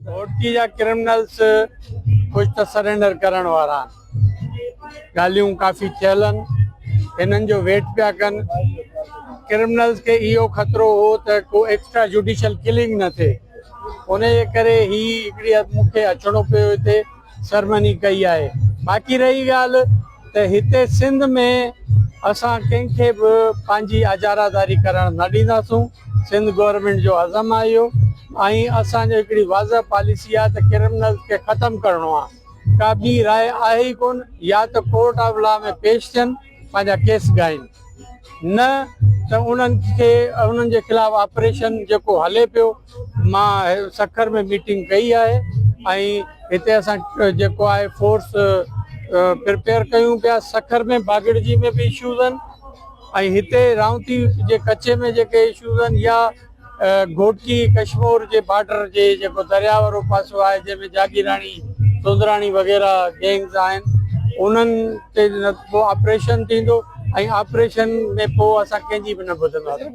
گهوٽڪي جا ڪرمنلز ڪجهه ته سرينڊر ڪرڻ وارا آهن. ڳالهيون ڪافي ٿيل آهن. هنن جو ويٽ پيا ڪن. ڪرمنلز کي اهو خطرو هو ته ڪو ايڪسٽرا جوڊيشل ڪلنگ نه ٿئي. ان جي ڪري هي هڪڙي مون کي اچڻو پيو هتي سرمني ڪئي آهي. باقي رهي ڳالهه ته هتي سنڌ ۾ اسان ڪنهن کي به پنهنجي اجاره داري ڪرڻ نه ڏينداسون. سنڌ گورنمينٽ جو عزم آهي اهو ۽ اسان جو هڪڙي واضح پاليسي آهي ته ڪرمنلز کي ختم ڪرڻو آهي. ڪا ٻي راء آهي ئي ڪونه يا ته ڪورٽ آف لا ۾ پيش ٿين پنهنجا ڪيس ڳائين نه ته انهن کي انهن جي خلاف آپريشن جيڪو هلي پيو مان سکر ۾ ميٽنگ ڪئي آهي ۽ هتي اسان جيڪو آهي فورس پرپيئر ڪيون پيا سکر ۾ باگڙجي ۾ به اشوز آهن ۽ هتي رائونتي جي ڪچي ۾ جيڪي اشوز آهن يا گهوٽڪي ڪشمور جي بارڊر جي جيڪو درياء وارو پاسو آهي جنهن ۾ جاگيراڻي سندراڻي وغيره گينگز آهن انهن تي پوء آپريشن ٿيندو ۽ آپريشن ۾ پوء اسان ڪنهن جي به نه ٻڌنداسين.